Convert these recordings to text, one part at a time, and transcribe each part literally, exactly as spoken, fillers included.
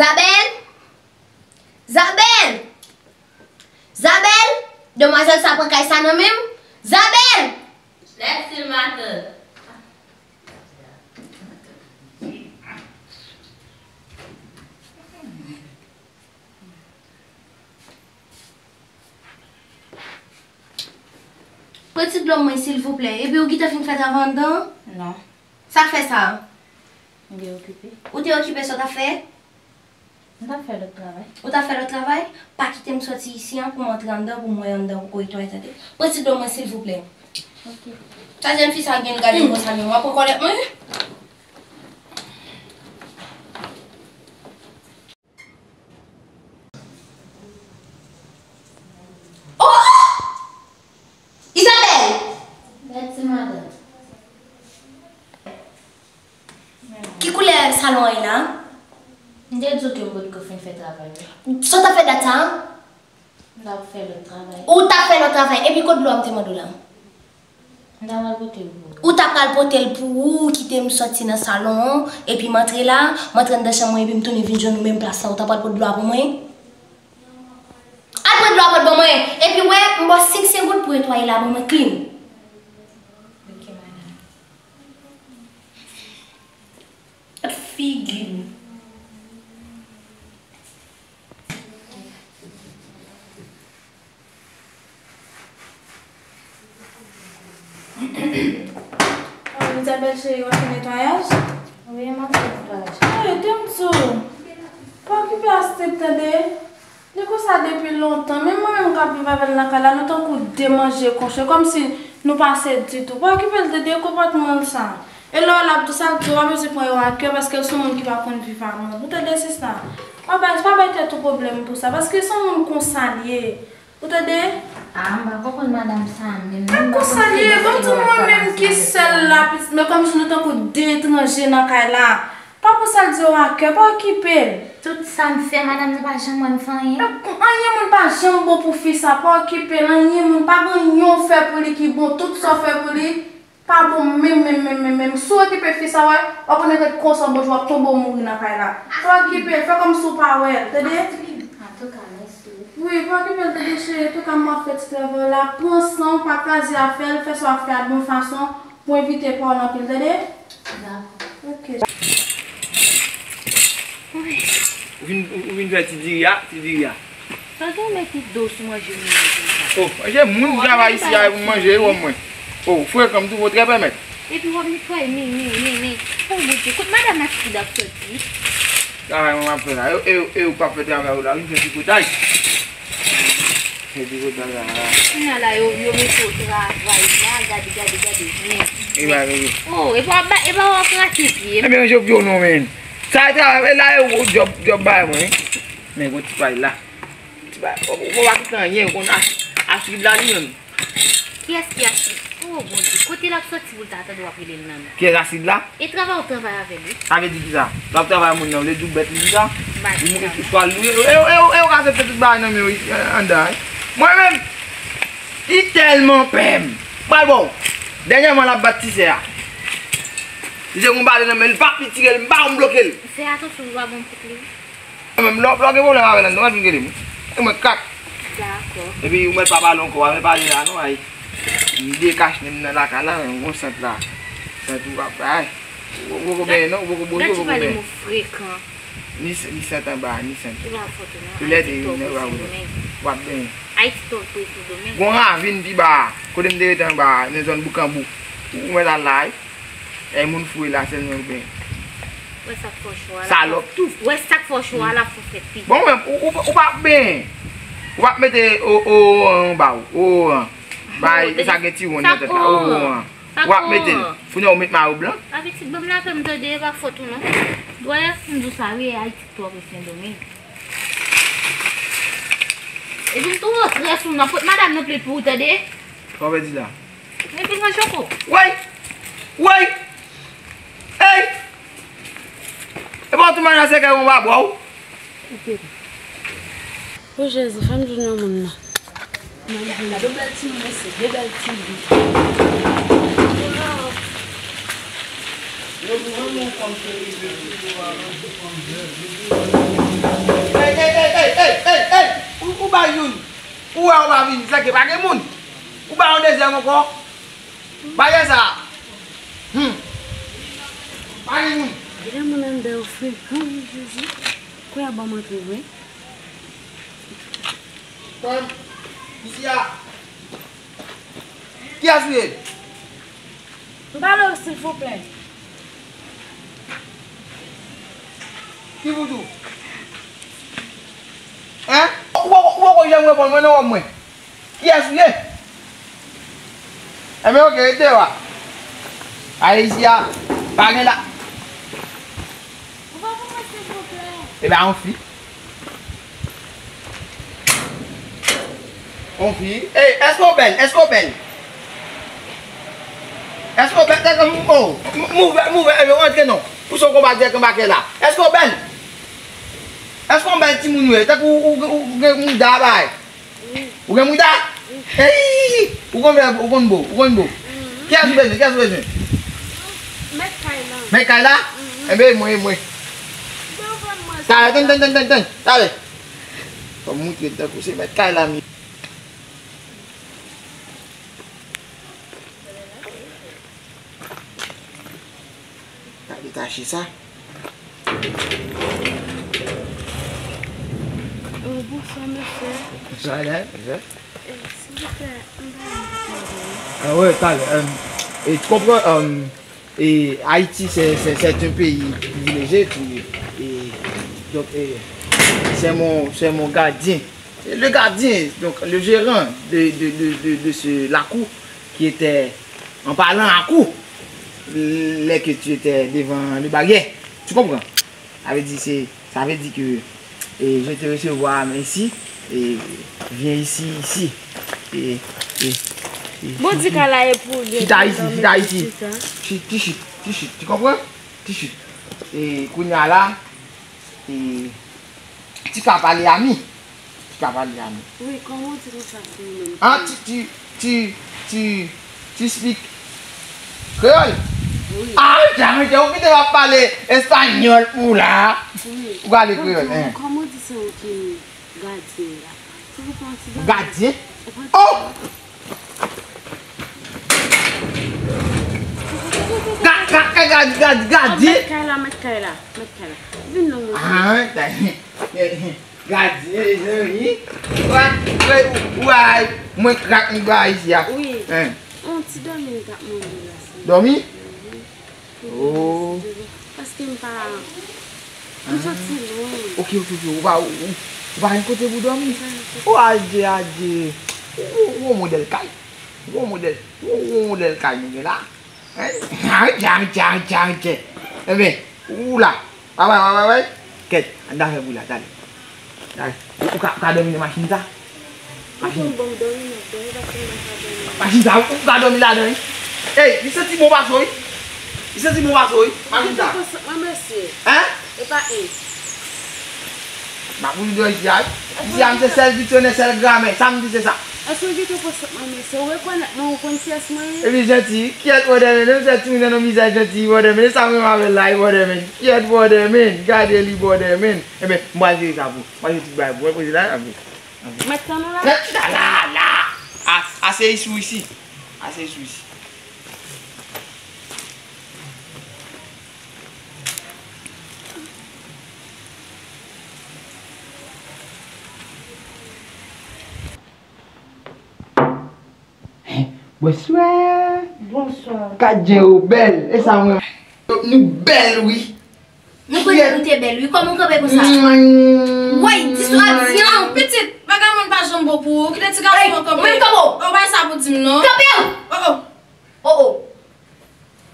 Zabèl! Zabèl! Zabèl! Demwazèl sa pran kay sa nan men m. Zabèl! Lèt sil matant. Pran ti dlo mwen, silvouplè. Epi ou gentan fin fè travay anndan an? Non. Sa k fè sa a? M te okipe. Ou te okipe, sa w t ap fè? M t ap fè lòt travay. Ou t ap fè lòt travay? Pa kite m soti isi an pou m antre anndan, pou m wè anndan poko netwaye, tande. Pran ti dlo mwen, silvouplè. Ok. Sa jèn fi sa a gen l gade m konsa menm, w ap pran kòlèt mwen? Oh! Isabelle! Mèsi, madanm. Ki koulè salon an ye la? M te di w ke m potko fin fè travay la. Sa w t ap fè dat sa a? M t ap fè lòt travay. Ou t ap fè lòt travay. Epi kot dlo a m te mande w la? M ta pral pote l pou ou. Ou ta pral pote l pou ou, kite m soti nan salon an, epi m antre la, m antre anndan chanm mwen, epi m tounen vin jwenn ou menm plas la, ou ta pral pot dlo a pou mwen? Al pot dlo a, pot ban mwen. Epi w wè, m ba w senk segonn pou netwaye la, ban mwen klin. Ok, madanm. Gad figi m. Elisabeth cheri, w ap fè netwayaj? Wi, m ap fè netwayaj. Hey, te m di w, pa okipe Astrid, tande? Li konsa depi lontan. Menm mwen menm k ap viv avè l nan kay la, nou tankou de manje kochon, kòmsi nou pa sè ditou. Pa okipe l, tande, konpòtman l sa. E lè w la ap di sa, l di w pa bezwen pran yo a kè, paske l se yon moun ki pa konn viv a moun. Ou tande, sista? Pa bay, pa bay tèt ou pwoblèm pou sa, paske se yon moun konsa l ye. Ou tande? Ah, m pa konprann madanm sa a menm non, m pa konn si se yon bagay ki ap pase avè l. Konsa l ye, ban m di mwen menm ki sèl la, pitit, men kòmsi nou tankou de etranje nan kay la. Pa pran sa l di w a kè, pa okipe l. Tout sa m fè, madanm nan pa janm wè m fè anyen. Anyen moun pa janm bon pou fi sa, pa okipe l, anyen moun pa gen anyen w fè pou li ki bon, tout sa w fè pou li pa bon menm, menm, menm, menm, menm. Si w okipe fi sa, wè, w ap annik ret konsa, yon bon jou w ap tonbe w mouri nan kay la. Pa okipe l, fè kòmsi w pa wè l, tande? Antouka, mèsi wi. Wi, pa okipe l, tande cheri, antouka m ap fè ti travay la, pran san w, pa kraze afè l, fè sa w ap fè a de bon fason, pou evite pa w nan pil, tande? Dakò. Ok. Ou vin, ou vin fè ti diri a, ti diri a. Sa gen w mete do sou manje moun yo konsa? Oh, manje moun travay isi a pou manje, wè mwen. Oh, frekan m tou, vòtrè pèmèt. Epi w ap netwaye, men, men, men, men. Oh, Bondye, kot madanm Astrid ap soti? Travay mwen m ap fè la. E, e, e ou k ap fè travay ou la, vin fè tripotay. Fè tripotay la, la. Kounye a la, yo, yo mete w travay la, gade, gade, gade, men. E ba, men. Oh, e pa, e pa w ap rate pye. Ebyen, Jovyo non, men. Sa e travay, e la, e ou djòb, djòb bay mwen. Men, gon ti pay la. Ti pay, ou, ou pa kite anyen, ou konn as-, Astrid la li menm. Kiyès ki Astrid? Oh, Bondye, kote l ap soti pou l ta tande w ap rele l nan non? Kiyès Astrid la? E travay ou travay avè l, wi. Sa vle di kisa? L ap travay moun nan, ou vle di w bèt li kisa? Li mouri sou chwal li, e, e, e, e, ou ka aksepte tout bagay nan men w, e, anndan, wi. Mwen menm, li tèlman pè m. Pral ba w. Dènyèman, l ap bat ti sè a. Li te gon bale nan men l, l p ap li tire l, m pa konn bloke l. Fè atansyon pou w pa gon kout li. Mwen menm, lè w, lè w gen pwoblèm avè l, anndan, w ap vin rele m. E mwen kat. Dakò. Epi ou mèt pa pale ankò, w ap pale la non, ay. M de kach menm nan lakay la, yon sant la. Sant ou ap bay. Ou poko benyen non, ou poko bwose, ou poko benyen. Gad ti pale mo frekan. Ni, ni sant anba, ni sant. Ou pa fòt ou non. Tou lè de, Ayiti tò pou Sendomeng. W ap benyen. Ayiti tò pou Sendomeng. Gon ravin pi ba a, kote m te rete anba a, nan zòn Boukanbou. Ou, ou mèt al la, wi. E moun foure la, sèlman ou benyen. Wè sa k fè w cho a la. Salòp tou. Wè sa k fè w cho a la, fò fè pi. Bon, mwen, ou, ou, ou pa benyen. Ou pa mete o, o, anba ou. O, an. Bay, sa gen ti wonn nan tèt la. O, an. Ou ap mete l. Kounye a ou met mayo blan. Apitit, ban m lapè m tande, e pa fòt ou non. Wè, m di w sa wi, e Ayiti k twò pre Sendomeng. Epi m tou rantre sou m nan pot madanm nan plen pou ou tande. Sa w vle di la? Men vin manje w ko. Woy! Woy! Ey! E pa w tou manje a sèkèy w anba bwa w? Ok. O Jezi, fè m jwenn yon moun nan. Gade yon bèl timoun mesye, de bèl timoun. Ey, ey, ey, ey, ey, ey, ey! Ou, ou bay youn. Ou wè ou pa vini, se ke pa gen moun. Ou bay yon dezyèm ankò. Bagay sa. Hmm. Pa gen moun. Gen moun anndan yo frekant, wi, Jezi. Kounya ban m antre vre. Kòm, isi a. Kiyès ou ye? M pale w, silvouplè. Ki pou di w? Hein? Ou, ou, ou poko janm reponn mwen nan wòb mwen. Kiyès ou ye? Enben, oke, rete la. Ayisyen, pa gen la. Ou pa konprann, silvouplè. E ben, yon fi. Yon fi. Ey, èske w bèl? Èske w bèl? Èske w bèl? Tèt m, oh, m, m ouvè, m ouvè, ey, w antre non. Pou se yon konba dirèk anba kè la. Èske w bèl? Èske w bèl timoun ou ye? Tankou ou, ou, ou gen mouda bay. Ou gen mouda? Ey! Ou konn fè, ou konn bo, ou konn bo. Kiyès ou bezwen? Kiyès ou bezwen? Mèt kay la. Mèt kay la? Enben, mwen, mwen. Talè, tann, tann, tann, tann, tann. Talè. Fò m moutre l tankou se mèt kay la m ye. Gade tache sa. Euh, bonswa, mesye. Bonswa, madam. Bonswa. Eh, silvouplè, m pa... Ah ouais, talè. Euh, e, tu comprends, euh, e Ayiti, c'est, c'est, c'est un pays privilégié, tu, e, donc, e, c'est mon, c'est mon gardien. Le gardien, donc le gérant de, de, de, de, de ce lakou, qui était en parlant à coup, lè ke tu étais devant le baryè. Tu comprends? Sa vle di se, sa vle di ke, e, je te recevoir, mais ici, e, viens ici, ici. E, e, e, bon, di ka la e pou li. Chita isi, chita isi. Chita. Ti, ti chit, ti chit, tu comprends? Ti chit. E, kounye a la, e, ti ka pale a mi. Ti ka pale a nou. Wi, kòman w di nou sa pou nou menm? Ah, ti, ti, ti, ti, ti speak kreyòl? Wi. Ah, jan, jan, ou kite m ap pale espanyòl pou ou la. Wi. Ou pale kreyòl, hein. Kòman w di se ou ki gadyen la? Se pou pran ti gadyen? Gadyen? Oh! Ga, ga, ga, ga, ga, gadyen? Oh, mèt kay la, mèt kay la, mèt kay la. Vin non, monchè. Ah, gadyen. Gadyen, mezanmi. Wa, wa, wa, mwen krak m ba isi a. Wi. Hein. On ti dòmi m t ap mande la, se. Dòmi? Mhm. Oh. Paske m pa, m soti lwen. Ok, ok, ok. Ou pa, ou, ou pa yon kote pou dòmi? M pa yon kote. Oh, adje, adje. Ou, ou, ou yon modèl kay. Ou yon modèl, ou, ou yon modèl kay nou gen la. Hein? Enben, ou la. Wè, wè, wè, wè, wè. Kèt, ann da fè bri la, talè. Talè. Ou, ou ka, ou ka dòmi nan machin sa? Machin. Ou konn ban m dòmi, m ap dòmi, paske m pa ka dòmi. Machin sa, ou ka dòmi ladan, wi. Ey, li santi bon pase w, wi. Li santi bon pase w, wi. Machin sa. Mwen, mesye. Hein? E pa e. M ap woule dèyè isi a, wi. Isi a, m se sèl diksyonè, sèl gramè. Sa m di, se sa. Èske w gentan pran sant mwen, mesye? Ou rekonèt mwen, ou konn kiyès mwen ye? Epi Janti, kyèt brother man, menm sèl timoun nan mizè Janti, brother man, e sa m renmen avè l la, wi, brother man. Kyèt brother man, gade li, brother man. Enben, m pral jere sa pou ou. M pral jere tout bagay pou ou. Mwen poze la, anvi. Mèt tann ou la? Mèt chita la, la. A, aseye sou isi. Aseye sou isi. Bonswa. Bonswa. Gad jan ou bèl. E sa mwen. Nou bèl, wi. Nou konnen nou te bèl, wi. Kòman w kanpe konsa? Woy, di sou a di an. Pitit, vagabon pa janm bon pou ou. Kite ti gason an kanpe. Ou menm kanpe w. Ou pa sa pou di m, non. Kanpe w. Oh, oh. Oh, oh.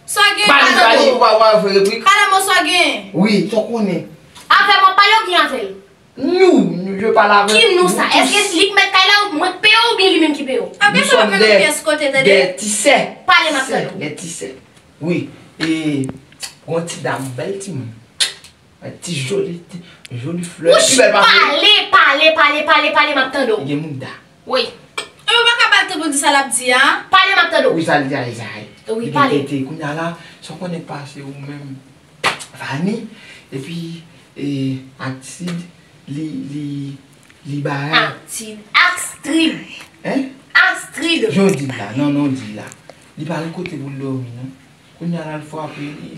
Sa gen? Pale, pale, ou pa, ou pa fè replik. Pale mwen sa gen. Wi, sa w konnen. Avè m w ap pale oubyen avè l? Nou, nou, je parle avec vous tous. Ki nou sa? Èske li k mèt kay la, mwen k peye w oubyen li menm ki peye w? Nous sommes des, des ti sè. Pale, m ap tande w. Des ti sè. Wi. E, gon ti dam, bèl timoun. Ti joli, ti, joli flè. Pi bèl pase w. Pale, pale, pale, pale, pale, m ap tande w. Li gen mouda. Wi. E ou pa ka ba l tan Ou di sa l ap di a? Pale, m ap tande w. Wi, sa l di a, e sa. Wi, pale. Tete, kounye a la, sa w konnen k pase ou menm, Vani, epi e, Atid, li, li, li bagay. Atid. Astrid. Hein? Astrid. Jan w di l la, non, non, w di l la. Li pa gen kote pou l dòmi, non. Kounye a la l frape li.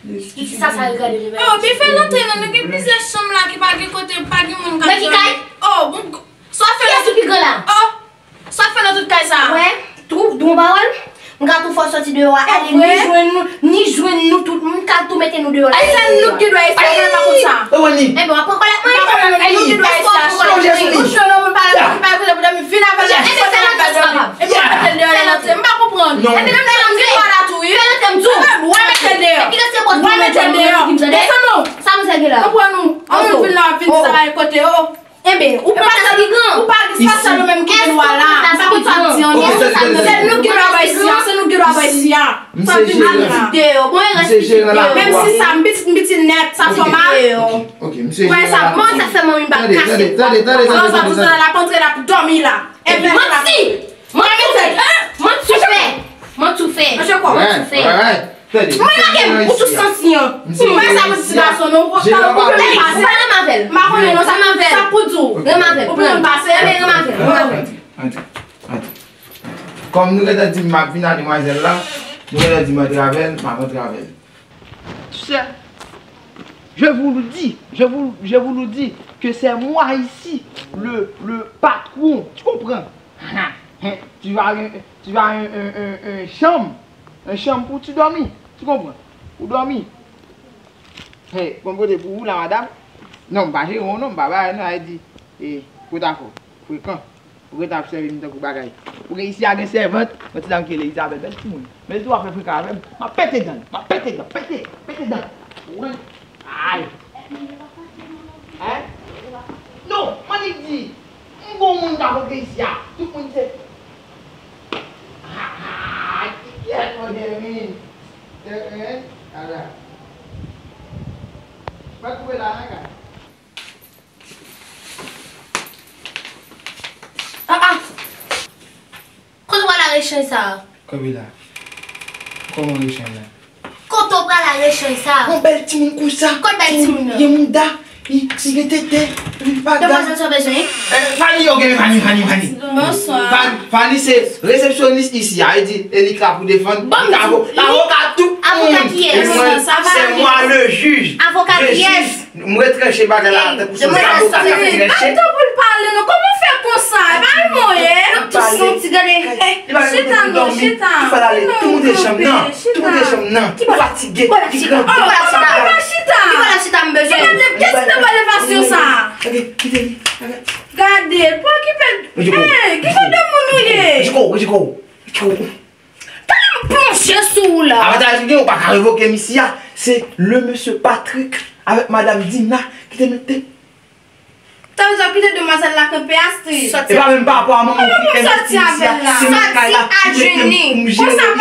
Li sa sa regade li menm. Oh, byen fè l antre non, nou gen plizyè chanm la ki pa gen kote, pa gen moun k ap dòmi. Nan ki kay? Oh, bon. Sa w ap fè nan tout. Kiyès ki pi gran la? Oh. Sa w ap fè nan tout kay sa a? Wè, tou, di w yon pawòl. M ka tou fè w sòti deyò a, ale ni jwenn nou, ni jwenn nou tout, m ka tou mete nou deyò la. Ay, se nou ki dwe eseye, mwen pa konn sa. Ebyen, w ap pran kòlèt mwen. M pa konnen, se nou ki dwe eseye. Ou jwenn yon moun pa la, ki pa vle pou dòmi, vin avè l, epi kote l ap bay dòmi. Epi w ap mete l deyò lè l antre. M pa konprann. Epi menm lè l antre, pa la tou, wi. Fè l antre m di w. Ebyen, w ap mete l deyò. W ap mete l deyò. Desann non. Sa mizè gen la. Konprann ou. Yon moun vin la, w ap vin di sa pa gen kote, oh. Enben, ou pran sa ki gran. Ou pa gen sa sèl ou menm ki gen dwa la. M pa konn sa ap di an non. Se nou ki gen dwa bay si a, se nou ki gen dwa bay si a. Sa vin vin deyò. Bon, e rès pitit deyò. Menm si sa, m pitit, m pitit nèt, sa fè w mal. Ou wè sa, bon, sa fè manmi m pa kase. Alò sa, tout sa la, l ap antre, l ap dòmi la. Enben, manti! Manti ou fè! Manti ou fè! Manti ou fè! Manje kò. Manti ou fè! Mwen lage m, ou tou santi an. Ou pa sa pou ti gason non, ou pa renmen avè l. M pa konnen non, sa pou di w. Renmen avè l. Ou pa renmen pase, renmen avè l. Renmen avè l. Kòm nou gentan di m ap vin a demwazèl la, nou gentan di m antre avè l, m ap antre avè l. Sè, je vous le dis, je vous, je vous le dis que c'est moi ici, le, le patron. Tu comprends? Tu vas, tu vas, un, un, un, un chambre. Yon chanm pou ti dòmi. Ti konpran? Ou dòmi. Hey, bon kote pou ou la, madanm? Non, m pa jere w non, m pa bagay non, a di, e, pòtafò, frekan. Ou gentan ap sèvi m tankou bagay. Ou gen isi a gen sèvant, yon ti dam ki rele Izabèl, bèl timoun. Men si w ap fè frekan avè m, m ap pete dan l, m ap pete dan, pete, pete dan. Ou konprann? Ay. Hein? Non, m annik di. M gon moun k ap rantre isi a. Tout moun se. Ah, kiyès mwen gen vin? Hein? Ala. Mwen koupe la, hein, gars? Ah, ah. Kote w al al echanj sa a? Kanpe la. Kòman echanj la? Kote w pral al echanj sa a? Yon bèl timoun konsa. Kot bèl timoun nan? Gen mouda, li, li gen tete, li pa gad. Demwazèl sa w bezwen? Eh, Fanny, ok, men Fanny, Fanny, Fanny. Bonswa. Fanny, Fanny se resepsyonis isi a, e di, e li ka pou defann, li ka avoka tout moun. Avoka kiyès? E mwen, c'est moi le juge. Avoka kiyès? M retranche bagay la tankou se yon avoka k ap tranche. Tankou l pale non, kòman w fè konsa? E pa l mwen ye? Nou tout santi, gade. Chita non, chita. Tou moute chanm nan, tou moute chanm nan. Ou fatige, li grandi. Kòman pa chita? Kòman pa chita m bezwen? Gade, kiyès ki te pale fason sa? Gade, pa okipe l. Ki jan de moun ou ye? Tande m plonje sou ou la. Avantaj li gen, ou pa ka revoke m isi a. Se le mesye Patrick avèk madanm Dina ki te mete. Sa vle di w ap kite demwazèl la kanpe, Astrid? E pa menm pa rapò a manman w ki envesti isi a. Se mèt kay la ki mete m pou m jere isi a.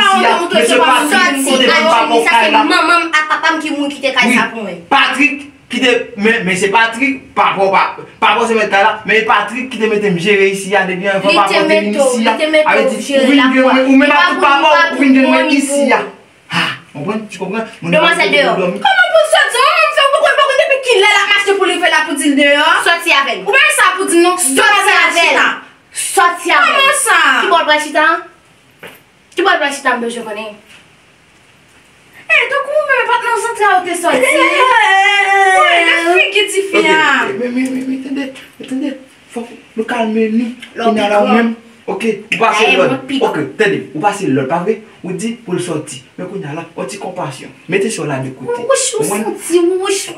Mesye Patrick, ou te ban m papa w kay la. Manman m ak papa m ki mouri kite kay sa pou mwen. Patrick, ki te, men, men se Patrick, papa w pa, papa w se mèt kay la, men e Patrick ki te mete m jere isi a depi anvan, papa w te vin isi a. Sa vle di, ou vin jwenn mwen, ou menm ak tout papa w, ou vin jwenn mwen isi a. Ha, konprann? Tu comprends? Demwazèl deyò. Kòman pou l sòti? Manman m fè w konprann, pa konn depi kilè l ap mache pou l rive la pou di l deyò? Sòti avè l. Ou pa gen sa pou di l non. Sòti avè l. Sòti avè l. Kòman sa? Ki bò l pral chita? Ki bò l pral chita m bezwen konnen. Eh, tankou ou menm e pa t nan zantray ou te sòti. Woy, gad figi tifi a. Ok, men, men, men, men, tande, men tande. Fòk nou kalme nou. Kounye a la ou menm, ok, ou pase lòd. Ok, tande, ou pase lòd, pa vre? Ou di pou l sòti. Men kounye a la, yon ti konpasyon. Mete sou la de kote. Wouch, ou santi, wouch.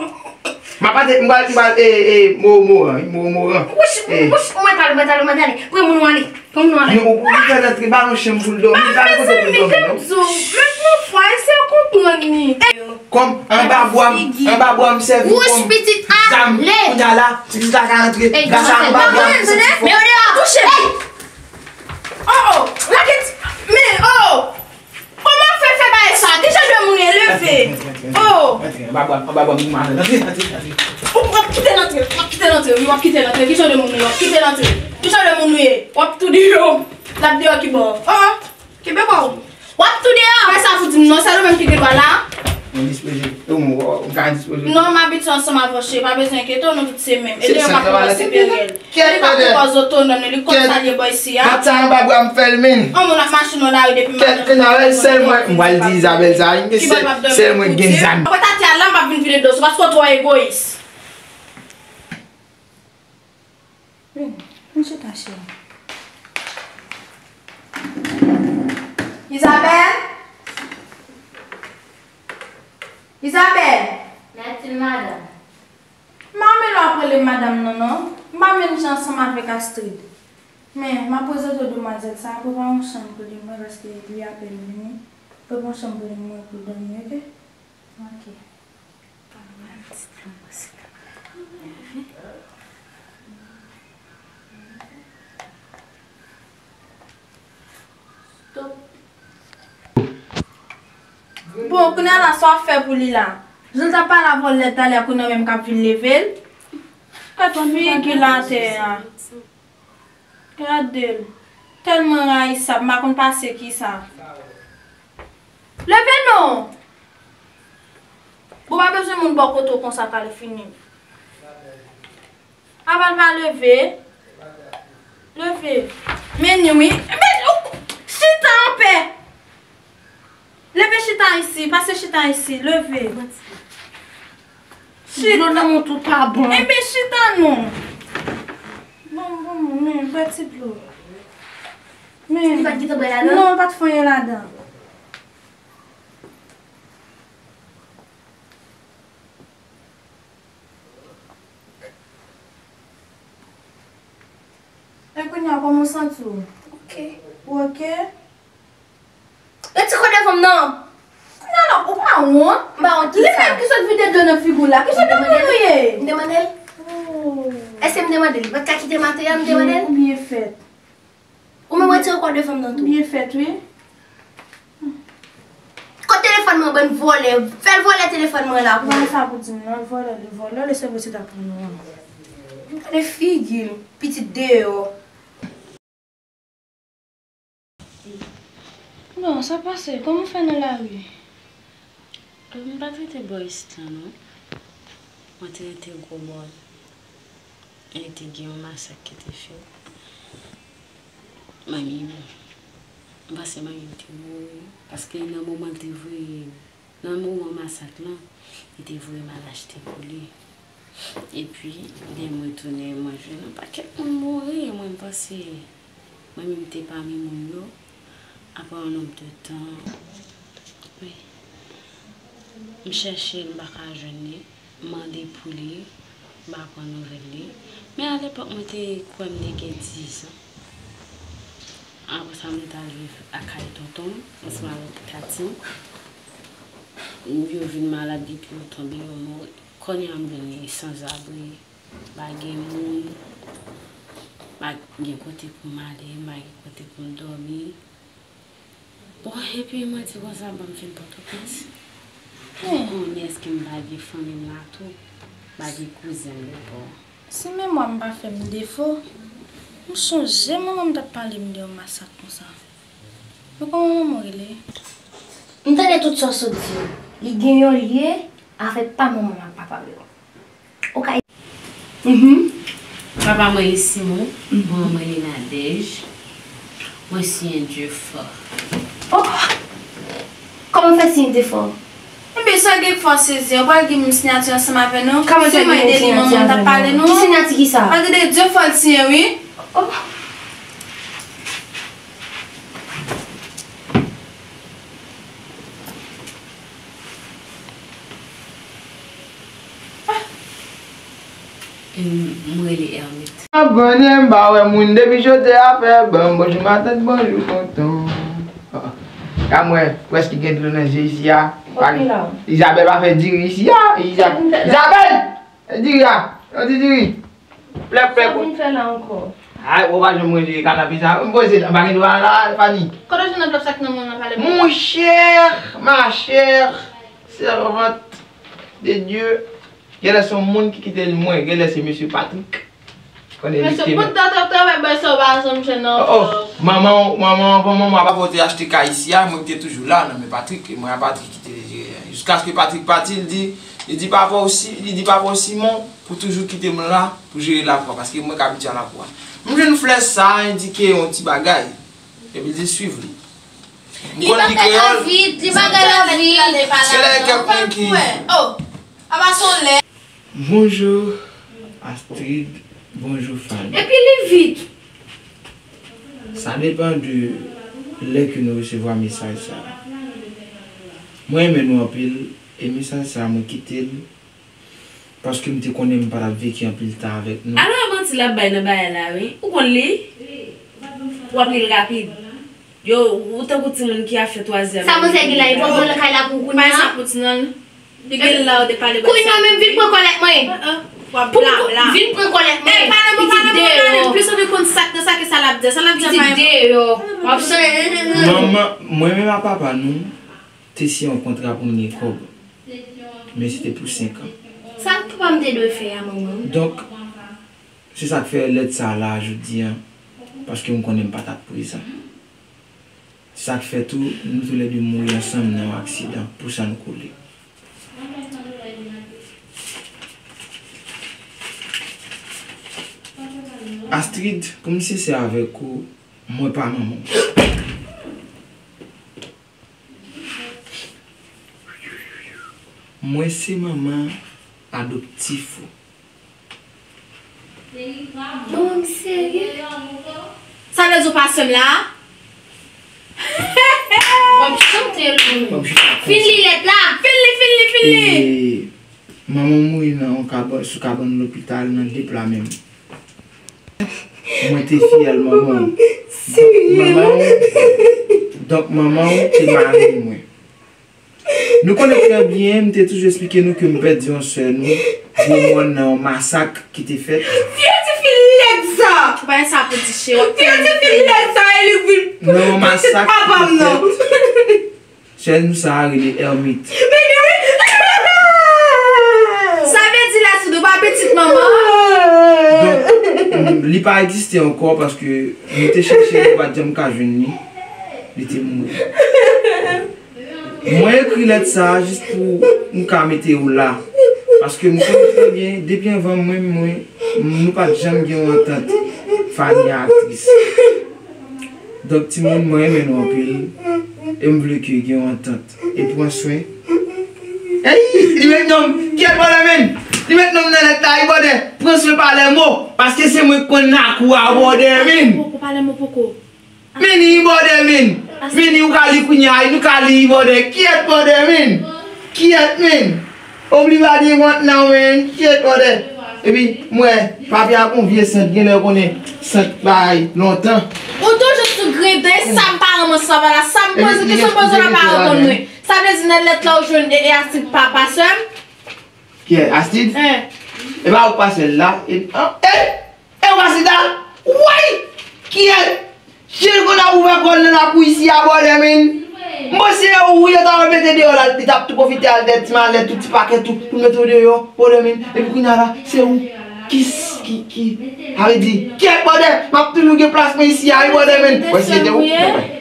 M ap pase, m pral, m pral, e, e, mo, moran, mo, moran. Wouch, wouch, mwen t ale, mwen t ale, mwen t ale. Pran moun ou ale. Kòm nou avèk. Men ou, ou fè l antre, ba l yon chanm pou l dòmi, li pa gen kote pou l dòmi non. Mezanmi, kèm di w, men pran fwa, eseye konprann li. Kòm anba bwa m, anba bwa m sèvi kòm zam, kounye a la, pitit la ka antre, gras a anba bwa m, li santi fò. Men ou deyò, touche m. Oh, oh, lage ti, men, oh. Kòman w fè fè bagay sa? Ki jan de moun w ye? Leve! Oh! Antre, antre, antre. Antre, antre, antre. Anba bwa m, anba bwa m, antre, antre, antre. W ap kite l antre, w ap kite l antre, wi, w ap kite l antre. Ki jan de moun w ye? W ap kite l antre. Ki jan de moun w ye? W ap tou di yo. L ap deyò ki bò? Oh, kenbe kò w. W ap tou deyò. Fè sa pou di m non, sèl ou menm ki gen dwa la. Mwen dispoze. E w, m ka dispoze. Non, m abitye ansanm avè w, cheri. Pa bezwen enkyete w, nou tout se menm. E dayè, m ap pran siperyè l. Li pa pran pòz otonòm li, li konn sa l ye bò isi a. Kèt sa anba bra m fè l, men. An moun ap mache nan lari depi maten. Kèt, kèt, sèl mwen, m pral di Izabèl sa, sèl mwen gen zam. Apre tati a la, m p ap vin vide do sou, paske w twò egoyis. Vin, vin chita, cheri. Izabèl? Izabèl! Mèsi, madanm. M pa renmen lè w ap rele m madanm non, non. M pa menm jan ansanm avèk Astrid. Men, m ap prezante w demwazèl sa a pou w pran yon chanm pou li mwen, paske li apèn vini. Pou w pran yon chanm pou li mwen pou l dòmi, oke? Ok. Bon, kounye a la, sa w ap fè pou li la? Jan l t ap pale avè w lè talè a, kounye a menm k ap vin leve l? Gad figi l atè a. Gade l. Tèlman rayisab, m pa konn pase kisa. Leve non! Ou pa bezwen moun bò kote w konsa, pale fini. Apa l pa leve? Leve. Men ni wi. Men, ou, chita anpè. Leve chita isi, pase chita isi, leve. Chita. Dlo nan mont ou pa bon. Enben chita non. Bon, bon, men, bwè ti dlo. Men, li pa t gentan bwè ladan? Non, li pa t fè anyen ladan. E kounye a, kòman w santi w? Ok. Ou ok? Retire kò devan m non! Kounye a la, ou pa wont? M pa wont kisa? Li menm ki sot vide dlo nan figi w la. Ki jan de moun ou ye? M te mande l. Oh. Èske m te mande l? Li pa t ka kite m atè a, m te mande l. Ou byen fèt. Ou menm retire kò devan m nan tou. Byen fèt, wi. Kot telefòn mwen, bann vòlè? Fè l vòlè telefòn mwen la pou mwen. Sa pou di m nan, vòlè, li vòlè, li se vre se ta pou nou an. Gade figi l, pitit deyò. Non, sa pase, kòman w fè nan lari? M pa t rete bò isit la non. Mwen te rete gwo bò. E te gen yon masak ki te fèt. Manmi m, m panse manmi m te mouri, paske nan moman l te voye, nan moman masak lan, li te voye m al achte pou li. Epi, lè m retounen, mwen jwenn yon pakèt moun mouri, mwen m panse manmi m te pami moun yo. Apre yon nonb de tan, wi. M chèche l, m pa ka jwenn li. M mande pou li, m pa pran nouvèl li. Men alepòk, mwen te kwè m te gen diz an. Apre sa, mwen t al viv lakay tonton m, ansanm avèk tati m. Yo vin malad, epi yo tonbe, yo mouri. Kounye a, m vin sanzabri. M pa gen moun, m pa gen kote pou m ale, m pa gen kote pou m dòmi. Bon, epi mwen di konsa, bon, m fin Pòtoprens. Mwen konnen èske m pa gen fanmi m la tou, m pa gen kouzen m ankò. Si memwa m pa fè m defo, m sonje manman m t ap pale m de yon masak konsa. Men kòman manman w rele? M tande tout sa w sot di yo. Li gen yon lye avèk pa manman m ak papa m yo. Ou ka Mhm. Papa mwen li Simon, manman mwen li Nadège. Mwen siyen Dieu fò. Oh! Kòman w fè siyen Dieu fò? Ebyen, sa gen fò sezi an, pral gen menm siyati ansanm avè nou. Kòman w fè gen menm siyati avè nou? Si mwen ede li, manman m t ap pale nou. Ki siyati ki sa? Pa tande Dieu fò l siyen, wi. Oh! M rele Ermit. Abòne, m pa wè moun depi jodi a fè. Ban m bonjou matant, bonjou tonton. Ah, ka m wè, prèske gen dlo nan je isi a. Izabèl pa fè diri isi a. Iza-, Izabèl! Fè diri a. Yon ti diri. Plèp, plèp. Sa w vin fè la ankò? Ay, ou pa janm manje kanapé sa. M poze la, m pa gen dwa la, Fanny. Kote w jwenn anvlòp sa k nan men w nan pale pou mwen? Mon cher, ma chère servante de Dieu. Genlè se yon moun ki kite l mwen, genlè se mesye Patrick. Mesye, pouttan t ap travay bay sa, ou pa janm jwenn anvlòp. Manman, manman, manman, manman, papa w te achte kay isi a, mwen ki te toujou la, nan men Patrick, e mwen a Patrick ki te jere. Jiskaske Patrick pati, li di, li di papa w si, li di papa w Simon pou toujou kite m la, pou jere lakou a, paske mwen k abitye a lakou a. M jwenn flè sa endike yon ti bagay, epi l di swiv li. M konn li kreyòl. Li bagay la vit, li bagay la vit. Se lè kèk moun ki. Oh, apa son lè. Bonjou, Astrid. Bonjou, Fanny. Epi li vit. Sa depann de lè ke nou resevwa mesaj sa. Mwen renmen nou anpil, e mesaj sa mwen kite l paske m te konnen m pa t ap veki anpil tan avèk nou. Alò, e manti l ap bay nan bagay la, wi. Ou konn li? W ap li l rapid. Yo, ou tankou timoun ki ap fè twazyèm. Sa manzè gen la, li pran nan kay la pou kounye a. Pa sa pou ti nan. Li gen la ou te pale. Kounye a menm vin pran kòlèt mwen. W ap bla bla. Vin pran kòlèt mwen. Eh, pa nan mwen, pa nan mwen, pa nan mwen. Plis anvi konn sa k nan sa ke sa l ap di. Sa l ap di a pa enpòtan. Manman, mwen menm a papa nou te siyen yon kontra pou n gen kòb. Men se te pou senk an. Sa papa m te dwe fè a, manman? Donk, se sa k fè lèt sa a la jodi a, paske m konnen m pa t ap prezan. Se sa k fè tou, nou toulède mouri ansanm nan yon aksidan pou san n koule. Astrid, pou m sensè avèk ou, mwen pa manman w. Mwen se manman adoptif ou. Manman m serye. Sa vle di w pa sè m la? W ap chante l ou menm. W ap chante. Fin li lèt la. Fin li, fin li, fin li. E, manman m mouri nan yon kabann, sou kabann lopital nan de pla menm. Mwen te fiyèl manman w. Manman w, donk manman w te mari mwen. Nou konnen trè byen, m te toujou eksplike nou ke m pèdi yon sè nou, gwo mòn nan yon masak ki te fèt. Vye tifi lèd sa! Ou pa wè sa pou di cheri. Vye tifi lèd sa, e li vin. Nan yon masak ki te fèt. Sè nou sa a rele Ermit. Men wi. Sa vle di la, si nou pa pitit manman. Donk, li pa egziste ankò paske nou te chèche, nou pa t janm ka jwenn li. Li te mouri. Mwen ekri lèt sa a jis pou m ka mete w la. Paske m konnen trè byen, depi anvan mwen, mwen, nou pa t janm gen yon antant, Fanny a aktris. Donk, timoun, mwen renmen nou anpil. E m vle ke gen yon antant. E pran swen. Ey, li met non m. Kiyès bòdè, men? Li met non m nan lèt la, wi, bòdè. Pran swen Palèmo. Paske se mwen k konn lakou a, bòdè, men. Poko, Palèmo, poko. Mini bòdè, men. Mini, ou ka li kounye a, nou ka li bòdè. Kiyèt bòdè, men. Kiyèt, men. Everybody want now, men. Kiyèt bòdè. Epi, mwen, papye a gon vye sant, genlè ou konnen sant bay lontan. Ou toujou sou griyen, sa m pa renmen sa, pa la. Sa m poze, kesyon m poze la pa reponn mwen. Sa vle di nan lèt la ou jwenn e, e Astrid pa, pa sè m? Kiyès, Astrid? Hein. E pa ou k pa sè l la. E, an, e, e ou Astrid la? Woy! Kiyès? Cheri konn ap ouvè kò l nan lakou isi a, bòdè, men. M panse se ou yo ta pral mete deyò la, li t ap tou pwofite al dèyè ti malèt, tout ti pakèt, tout, pou mete w deyò, bòdè, men. Epi kounye a la, se ou ki, ki, ki, sa vle di, kiyèt, bòdè, m ap toujou gen plas mwen isi a, wi, bòdè, men. Wè si se te ou, bòdè.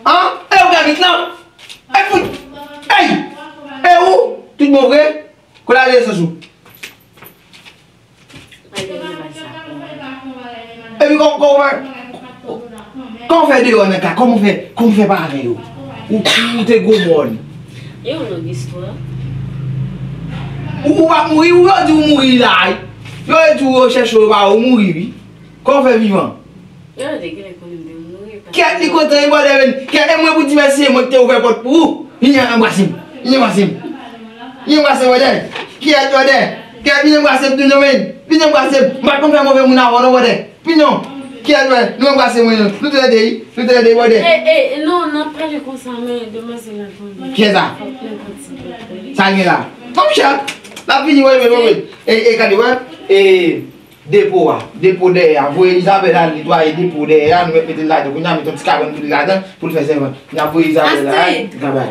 An? E ou Gabit lan? E fout! Ey! E ou? Tout bon vre? Kote l ale esans ou? Epi kò, kò, kò w fè deyò nan ka? Kòman w fè, kòman w fè pa avè yo? Ou, ou te gwo mòn. E yon long istwa. Ou, ou pa mouri, ou yo di ou mouri la, wi. Yo di ou yo chèche ou pa ou mouri, wi. Kòman w fè vivan? Yo te genlè konnen m te mouri, paske. Kèt li kontan, wi, bòdè, men. Kèt, e mwen pou di mèsi, e mwen ki te ouvè pòt pou ou. Vini anbrase m. Vini anbrase m. Vini anbrase m, bòdè. Kiyès, bòdè? Kèt, vini anbrase m, tounen, men. Vini anbrase m. M pa t konn fè move moun avè w, non, bòdè. Vini non. Kiyès, bòdè? Nou anbrase mwen, non. Nou toulède, wi. Nou toulède, bòdè. E, e, non, n ap pale konsa, men demwazèl la tande. Kiyès sa? Fòk nou kontinye. Sa l gen la? Fanm chat. L ap vini, wè, men, men, men. E, e, gade, wè. E, Depo a, depo dèyè a. Voye Isabelle al netwaye depo dèyè a, nou mèt mete l ladan. Kounye a, met yon ti kabann pou li ladan, pou l fè sèvant. N ap voye Isabelle al travay.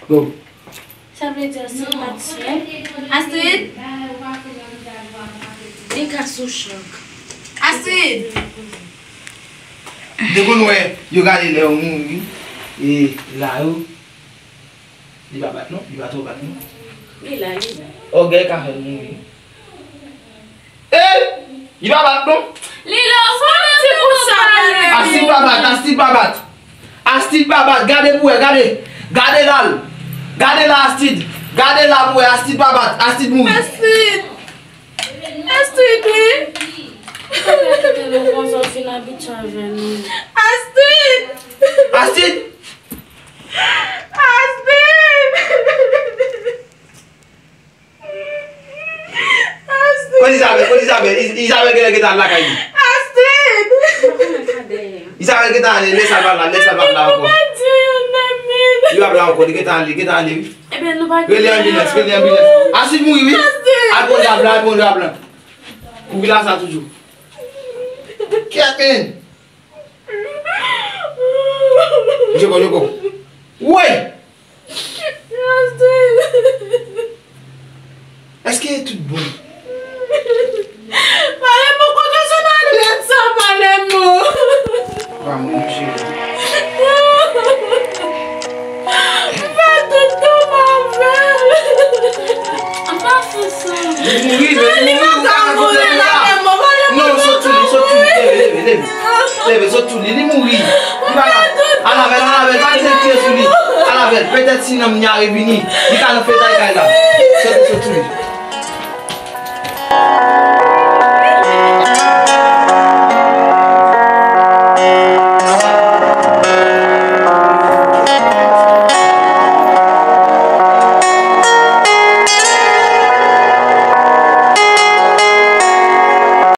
Go. Sa vle di Astrid pa t sè? Astrid? Li ka sou chòk. Astrid! Yo konn wè, yo gade lè yo mouri, e la yo, li pa bat non, li pa twò bat non. Li la, li la. Ògèy ka fè l mouri. E, li pa bat non. Li la, ou pa mete pou sa, Daniel. Astrid pa bat, Astrid pa bat. Astrid pa bat, gade pou wè, gade. Gade la l. Gade la, Astrid. Gade la pou wè, Astrid pa bat, Astrid mouri. Astrid. Astrid, wi. Ou pa kite nou konsa, w fin abitye avè nou. Astrid! Astrid! Astrid! Astrid! Kote Isabel? Kote Isabel? Is- Isabel genlè gentan al lakay li. Astrid! Isabel gentan ale, lè sa l pa la, lè sa l pa la ankò. Ou pa di yon nan men. Li pa la ankò, li gentan ale, li gentan ale, wi. Ebyen, nou pa Rele anbilans, rele anbilans. Astrid mouri, wi. Astrid! Al pran drap lan, al pran drap lan. Kouvri la sa toujou. Kèt, men. Joko, joko. Woy! Astrid! Èske tout bon? Pale mo, kote w sot al lèd sa, pale mo. Pa mwen, non, cheri. Fè tout tan m avè l. Ann pa fè sa. Li mouri, men li mouri, ou pa ka kote l la. Non, sot sou li, sot sou li, leve, leve, leve. Leve, sot sou li, li mouri. Li pa la. Al avè l, al avè l, pa kite l tire sou li. Al avè l, petèt si nanm li a revini, li ka nan fetay kay la.